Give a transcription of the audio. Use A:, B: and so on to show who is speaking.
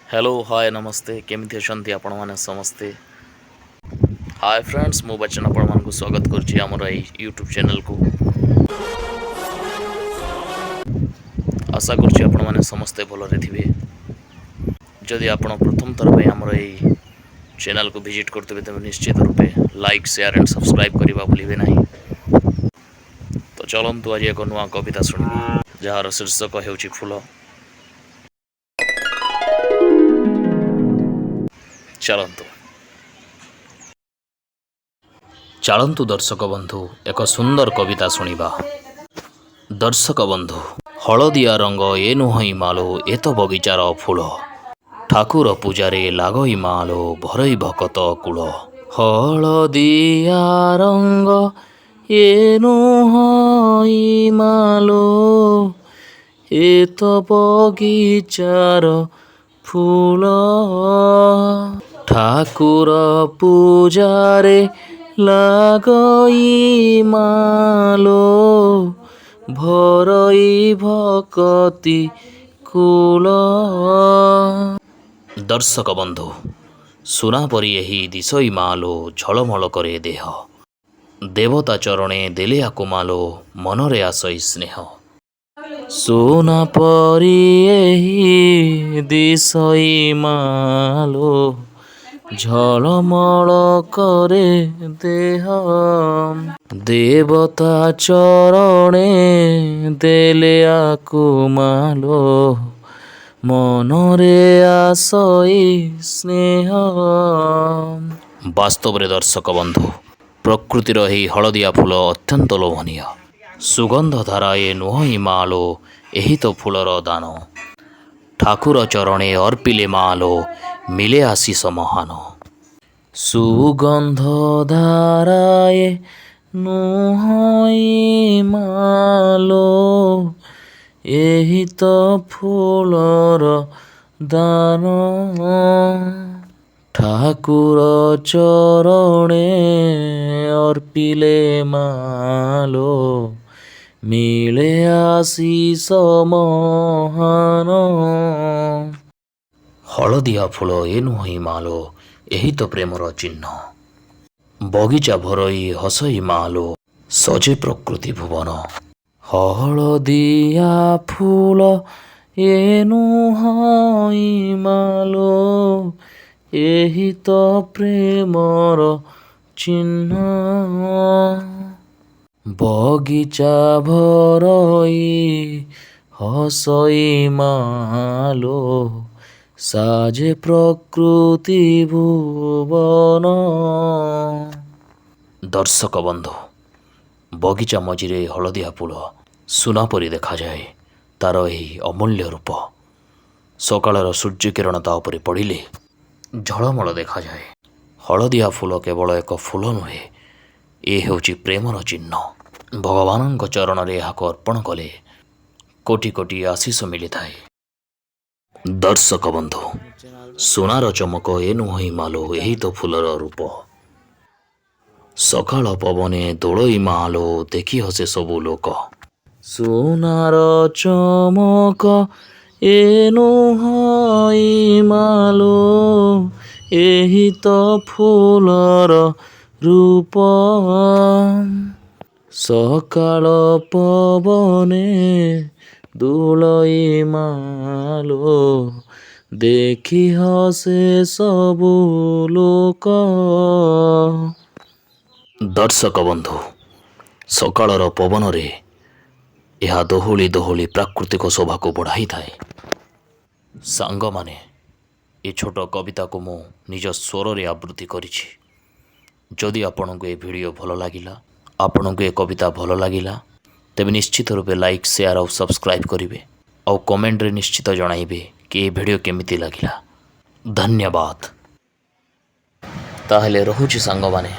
A: Hello, ହାଏ, ନମସ୍ତେ। କେମିତି ଅଛନ୍ତି ଆପଣମାନେ ସମସ୍ତେ? ହାଏ ଫ୍ରେଣ୍ଡସ୍, ମୁଁ ବଚ୍ଚନ ଆପଣମାନଙ୍କୁ ସ୍ୱାଗତ କରୁଛି ଆମର ଏଇ ୟୁଟ୍ୟୁବ୍ ଚ୍ୟାନେଲକୁ। ଆଶା କରୁଛି ଆପଣମାନେ ସମସ୍ତେ ଭଲରେ ଥିବେ। ଯଦି ଆପଣ ପ୍ରଥମ ଥର ପାଇଁ ଆମର ଏଇ ଚ୍ୟାନେଲକୁ ଭିଜିଟ୍ କରୁଥିବେ, ତେବେ ନିଶ୍ଚିତ ରୂପେ ଲାଇକ୍, ସେୟାର ଆଣ୍ଡ ସବସ୍କ୍ରାଇବ୍ କରିବା ଭୁଲିବେ ନାହିଁ। ତ ଚାଲନ୍ତୁ, ଆଜି ଏକ ନୂଆ କବିତା ଶୁଣିବା, ଯାହାର ଶୀର୍ଷକ ହେଉଛି ଫୁଲ। ଚାଲନ୍ତୁ ଚାଲନ୍ତୁ ଦର୍ଶକ ବନ୍ଧୁ, ଏକ ସୁନ୍ଦର କବିତା ଶୁଣିବା। ଦର୍ଶକ ବନ୍ଧୁ, ହଳଦିଆ ରଙ୍ଗ ଏ ନୁହଁଇ ମାଲୋ, ଏ ତ ବଗିଚାର ଫୁଲ। ଠାକୁର ପୂଜାରେ ଲାଗଇ ମାଲୋ, ଭରଇ ଭକତ କୂଳ। ହଳଦିଆ ରଙ୍ଗ ଏ ନୁହଁଇ ମାଲୋ, ଏ ତ ବଗିଚାର ଫୁଲ। ଠାକୁର ପୂଜାରେ ଲାଗଇ ମାଲୋ, ଭରଇ ଭକତି କୂଳ। ଦର୍ଶକ ବନ୍ଧୁ, ସୁନା ପରି ଏହି ଦିଶଇ ମାଲୋ, ଝଳମଳ କରେ ଦେହ। ଦେବତା ଚରଣେ ଦେଲେ ଆକୁ ମାଲୋ, ମନରେ ଆସଇ ସ୍ନେହ। ସୁନା ପରି ଏହି ଦିଶଇ ମାଲୋ, ଝଳମଳ କରେ ଦେହ। ଦେବତା ଚରଣେ ଦେଲେ ଆକୁ ମାଲୋ, ମନରେ ଆସଇ ସ୍ନେହ। ବାସ୍ତବରେ ଦର୍ଶକ ବନ୍ଧୁ, ପ୍ରକୃତିର ଏହି ହଳଦିଆ ଫୁଲ ଅତ୍ୟନ୍ତ ଲୋଭନୀୟ। ସୁଗନ୍ଧ ଧାରା ଏ ନୁହଁଇ ମାଲୋ, ଏହି ତ ଫୁଲର ଦାନ। ଠାକୁର ଚରଣେ ଅର୍ପିଲେ ମାଲୋ, ମିଲେ ଆଶିଷ ମହାନ। ସୁଗନ୍ଧ ଧାରାଏ ନୁହଁଇ ମାଲୋ, ଏହି ତ ଫୁଲର ଦାନ। ଠାକୁର ଚରଣେ ଅର୍ପିଲେ ମାଲୋ, ମିଳେ ଆଶିଷ ମହାନ। ହଳଦିଆ ଫୁଲ ଏ ନୁହଁଇ ମାଲୋ, ଏହି ତ ପ୍ରେମର ଚିହ୍ନ। ବଗିଚା ଭରଇ ହସଇ ମାଲୋ, ସଜେ ପ୍ରକୃତି ଭୁବନ। ହଳଦିଆ ଫୁଲ ଏ ନୁହଁଇ ମାଲୋ, ଏହି ତ ପ୍ରେମର ଚିହ୍ନ। ବଗିଚା ଭରଇ ହସଇ ମାଲୋ, ସାଜେ ପ୍ରକୃତି ଭୁବନ। ଦର୍ଶକ ବନ୍ଧୁ, ବଗିଚା ମଝିରେ ହଳଦିଆ ଫୁଲ ସୁନା ପରି ଦେଖାଯାଏ। ତାର ଏହି ଅମୂଲ୍ୟ ରୂପ ସକାଳର ସୂର୍ଯ୍ୟ କିରଣ ତା ଉପରେ ପଡ଼ିଲେ ଝଳମଳ ଦେଖାଯାଏ। ହଳଦିଆ ଫୁଲ କେବଳ ଏକ ଫୁଲ ନୁହେଁ, ଏ ହେଉଛି ପ୍ରେମର ଚିହ୍ନ। ଭଗବାନଙ୍କ ଚରଣରେ ଏହାକୁ ଅର୍ପଣ କଲେ କୋଟି କୋଟି ଆଶିଷ ମିଳିଥାଏ। ଦର୍ଶକ ବନ୍ଧୁ, ସୁନାର ଚମକ ଏ ନୁହଁ ମାଲୋ, ଏହି ତ ଫୁଲର ରୂପ। ସକାଳ ପବନେ ଦୋଳଇ ମାଲୋ, ଦେଖି ହସେ ସବୁ ଲୋକ। ସୁନାର ଚମକ ଏ ନୁହଁ ମାଲୋ, ଏହି ତ ଫୁଲର ରୂପ। ସକାଳ ପବନେ ଦୁଳଇ ମାଲୋ, ଦେଖି ହସେ ସବୁ ଲୋକ। ଦର୍ଶକ ବନ୍ଧୁ, ସକାଳର ପବନରେ ଏହା ଦୋହଳି ଦୋହଳି ପ୍ରାକୃତିକ ଶୋଭାକୁ ବଢ଼ାଇଥାଏ। ସାଙ୍ଗମାନେ, ଏ ଛୋଟ କବିତାକୁ ମୁଁ ନିଜ ସ୍ୱରରେ ଆବୃତ୍ତି କରିଛି। ଯଦି ଆପଣଙ୍କୁ ଏ ଭିଡ଼ିଓ ଭଲ ଲାଗିଲା, ଆପଣଙ୍କୁ ଏ କବିତା ଭଲ ଲାଗିଲା, ତେବେ ନିଶ୍ଚିତ ରୂପେ ଲାଇକ୍, ସେୟାର ଆଉ ସବସ୍କ୍ରାଇବ୍ କରିବେ ଆଉ କମେଣ୍ଟରେ ନିଶ୍ଚିତ ଜଣାଇବେ କି ଏ ଭିଡ଼ିଓ କେମିତି ଲାଗିଲା। ଧନ୍ୟବାଦ। ତାହେଲେ ରହୁଛି ସାଙ୍ଗମାନେ।